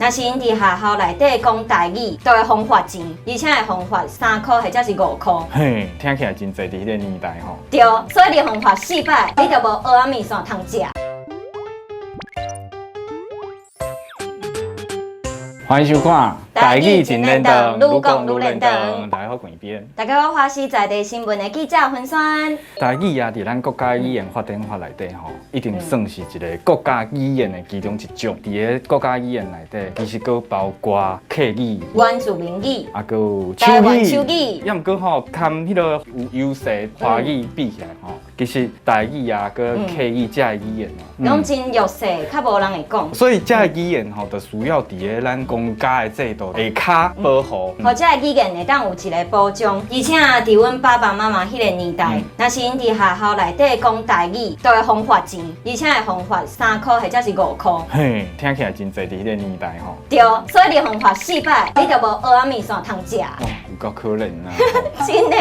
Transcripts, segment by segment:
若是𪜶佇學校內底講台語，都會予罰錢，而且會予罰3箍或者是5箍。嘿，聽起來真濟佇彼個年代吼。對，所以你予罰四擺，你就無蚵仔麵線通食。歡迎收看《台語真輪轉，愈講愈輪轉。大家好，關邊。大家好，華視在地新聞的記者芬萱。台語啊，佇咱國家語言發展法內底吼，一定算是一个國家語言的其中一種。佇个國家語言內底，其實閣包括客語、原住民語，啊，閣有台灣手語，抑毋過吼，含彼个有優勢華語比起來吼，其實台語啊，閣客語這个語言哦，攏真弱勢，較無人會講。所以這个語言吼，就需要佇个咱公家的制度下跤保護，予這个語言會當有一个保障。而且佇阮爸爸媽媽彼個年代，若是𪜶佇學校內底講台語，都會予罰錢，而且會予罰3箍或者是5箍。嘿，聽起來真濟佇彼個年代吼。對，所以你予罰四擺，你就無蚵仔麵線通食。哇，有夠可憐啊！真的，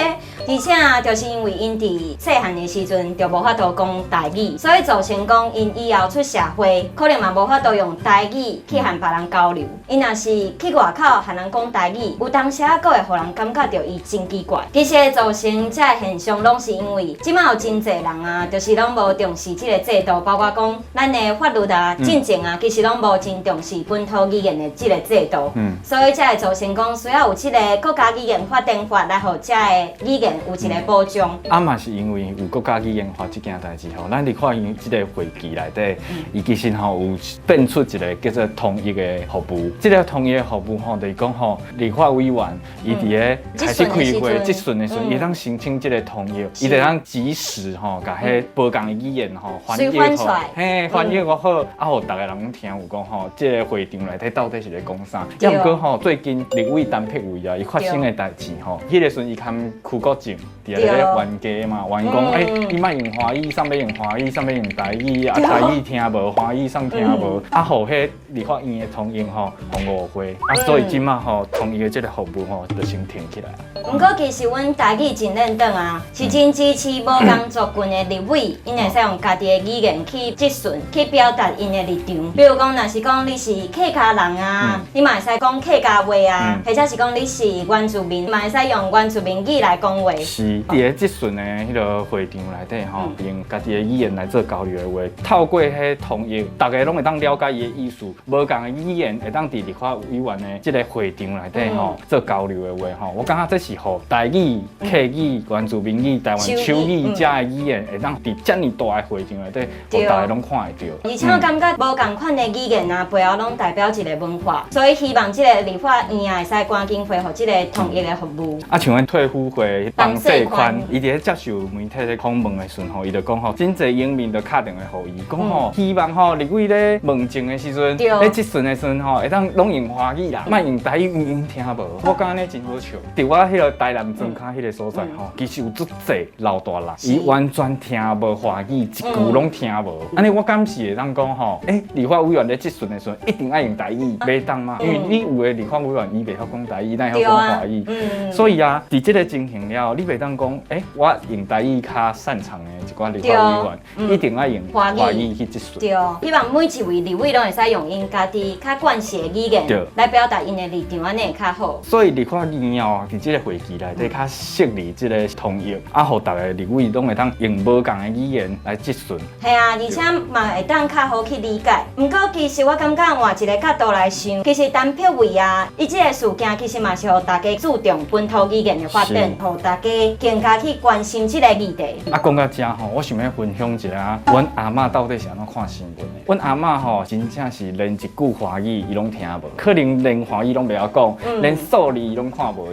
而且啊，就是因為𪜶佇細漢的時陣就無法度講台語，所以造成講𪜶以後出社會，可能嘛無法度用台語去和別人交流。𪜶若是去外口和人講台語，有當時仔閣會予人感覺著伊真奇怪。其實會造成這个現象，攏是因為這馬有真濟人啊，就是攏無重視這个制度，包括講咱的法律啊、進程啊，其實攏無真重視本土語言的這个制度。所以才會造成講需要有這个國家語言發展法來予這个語言有一个保障。啊嘛是因為有國家語言法這件代誌吼，咱立法院這个會期內底，伊其實吼有變出一个叫做統一的服務。這个統一的服務吼，就是講吼，立法委員伊佇咧開始開會質詢的時陣，伊會當申請這个統譯，伊會當及時吼，共彼無仝的語言吼翻譯好，嘿，翻譯好，啊，予逐个人攏聽有講吼，這个會場內底到底是咧講啥？抑毋過吼，最近立委陳柏惟啊，伊發生的代誌吼，彼个時陣伊含邱國正佇咧冤家嘛，冤講欸，你莫用華語，啥欲用華語，啥欲用台語，啊台語聽無，華語啥聽無，啊，予彼立法院的統譯吼，予誤會，啊，所以這馬吼統譯的這个服務吼，就先停起來。毋過其實阮台語真輪轉啊，是真支持無仝族群的立委，𪜶會使用家己的語言去質詢、去表達𪜶的立場。比如講，若是講你是客家人啊，你嘛會使講客家話啊，或者是講你是原住民，嘛會使用原住民語來講話。是，佇咧質詢的彼个會場內底吼，用家己的語言來做交流的話，透過彼統譯，逐个攏會當了解伊的意思。無仝的語言會當佇立法委員的這个會場內底吼做交流的話吼，我感覺這是予台語、客語、原住民語、台灣手語遮的語言會當佇遮爾大的會場內底，予逐个攏看會著。而且我感覺無仝款的語言啊，背後攏代表一個文化，所以希望這个立法院啊會使趕緊恢復這个統譯的服務。啊，像阮退輔會彭世寬，伊佇咧接受媒體咧訪問的時陣吼，伊就講吼，真濟影迷就敲電話予伊，講吼，希望吼立委咧問政的時陣，咧質詢的時陣吼，會當攏用華語啦，莫用台語，𪜶聽無。我感覺按呢真好笑。佇我彼個台南莊跤彼個所在吼，其實有足濟老大人，伊完全聽無華語，一句攏聽無。按呢我敢是會當講吼，欸，立法委員咧質詢的時陣，一定愛用台語，袂當嘛？因為你有的立法委員伊袂曉講台語，哪會曉講華語？所以啊，佇這个情形了，你袂當講，欸，我用台語較擅長的一寡立法委員，一定愛用華語去質詢。對，希望每一位立委攏會使用𪜶家己較慣勢的語言來表達𪜶的立場，按呢會較好。所以立法院哦，佇這个會期內底較設立這个統譯，啊，予逐个立委攏會當用無仝的語言來質詢。係啊，而且嘛會當較好去理解。毋過其實我感覺換一个角度來想，其實陳柏惟啊，伊這个事件其實嘛是予大家注重本土語言的發展，予大家更加去關心這个議題。啊，講到遮吼，我想欲分享一下，阮阿嬤到底是按怎看新聞的？阮阿嬤吼，真正是連一句華語伊攏聽無，可能連華語攏袂曉講，連數字攏看無。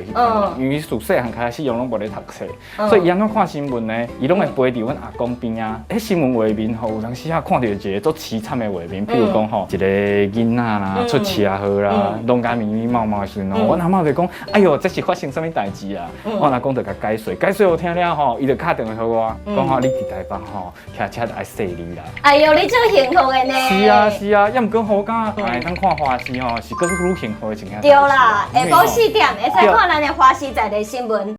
因為自細漢開始攏無咧讀冊，所以伊按怎看新聞呢？伊攏會陪佇阮阿公邊仔。彼新聞畫面吼，有當時啊看著一个足淒慘的畫面，譬如講吼，一个囡仔啦出車禍啦，弄甲密密麻麻的時陣吼，阮阿嬤就講：哎喲，這是發生啥物代誌啊？阮阿公就共解說，解說予聽了吼，伊就敲電話予我，講吼你佇台北吼，騎車著愛細膩啦。哎喲，你足幸福的呢。是啊是啊，抑毋過吼，我感覺會當看華視吼，是閣愈幸福的一件代誌。對啦，下晡4點會使看咱的華視在地新聞。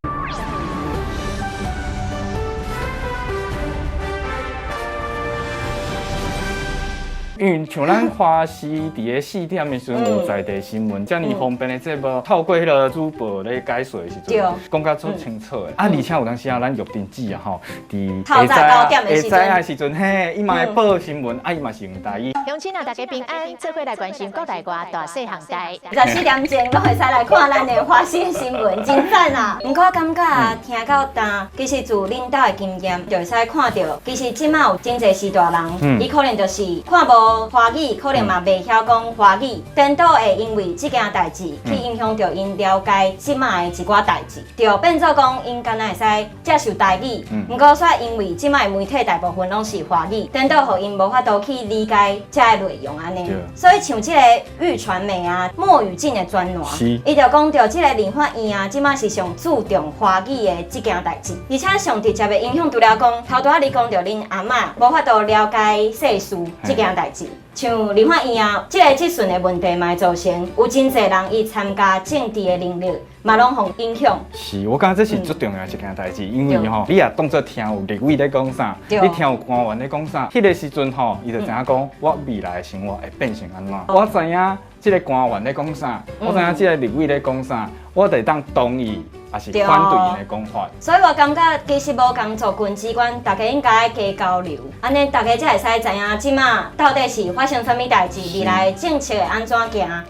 因為像咱華視佇咧4點的時陣有在地新聞，遮爾方便的節目，透過彼个主播咧解說的時陣，講甲足清楚的。啊，而且有當時啊，咱玉珍姊啊吼，佇透早9點的時陣下早的時陣，嘿，伊嘛會報新聞，啊，伊嘛是用台語。鄉親啊，大家平安，做伙來關心國內外大細項代。14點鐘攏會使來看咱的華視新聞，真讚啊！毋過我感覺啊，聽到今，其實自恁兜的經驗，就會使看著，其實這馬有真濟序大人，伊可能就是看無華語，可能嘛袂曉講華語，顛倒會因為這件代誌去影響著𪜶了解這馬的一寡代誌，就變做講𪜶敢若會使接受台語，毋過煞因為這馬的媒體大部分攏是華語，顛倒予𪜶無法度去理解這个內容按呢。所以像這个玉傳媒啊，莫語境的專欄，伊就講著這个立法院啊，這馬是上注重華語的這件代誌，而且上直接的影響除了講，頭拄仔你講著恁阿嬤無法度了解世事這件代誌。像立法院啊，這个質詢的問題嘛會造成有真濟人伊參加政治的能力嘛攏予影響。是，我感覺這是足重要的一件代誌，因為吼，你若當作聽有立委咧講啥，你聽有官員咧講啥，彼个時陣吼，伊就知影講我未來的生活會變成按怎。我知影這个官員咧講啥，我知影這个立委咧講啥，我就會當同意，抑是反對𪜶的講法。所以我感覺其實無仝族群之間，大家應該加交流，按呢大家才會使知影這馬到底是發生啥物代誌，未來政策會按怎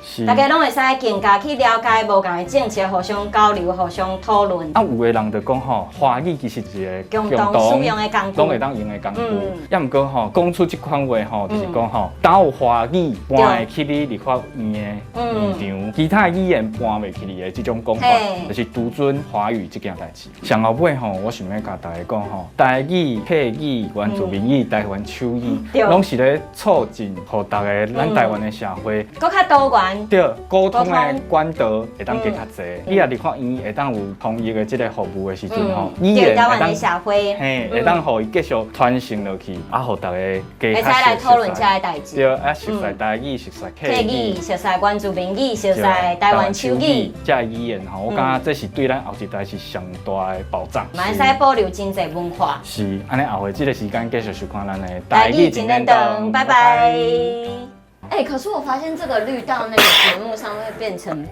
行，大家攏會使更加去了解無仝的政策，互相交流、互相討論。啊，有的人就講吼，華語其實是一个共同使用的工具，攏會當用的工具。抑毋過吼，講出這款話吼，就是講吼，當有華語搬會去你立法院的院場，其他語言搬袂去你的這種講法，就是獨尊華語這件代誌。上後尾吼，我想欲共大家講吼，台語、客語、原住民語、台灣手語，攏是咧促進，予逐个咱台灣的社會閣較多元，對，溝通的管道會當加較濟。你若立法院會當有統一的這个服務的時陣吼，語言台灣的社會，嘿，會當予伊繼續傳承落去，啊，予逐个加會使來討論這个代誌。對，啊，熟悉台語，熟悉客語，熟悉原住民語，熟悉台灣手語，這个語言吼，我感覺這是對咱後一代是上大的保障。嘛會使保留真濟文化。是，按呢後回這个時間繼續收看咱的台語真練堂，拜拜。欸，可是我發現這個綠到那個節目上會變成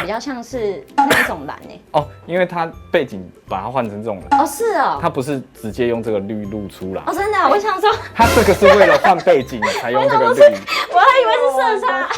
比較像是那一種藍欸。哦，因為它背景把它換成這種藍。哦，是哦。它不是直接用這個綠露出來。哦，真的，我想說。它這個是為了換背景才用這個綠。我還以為是色差。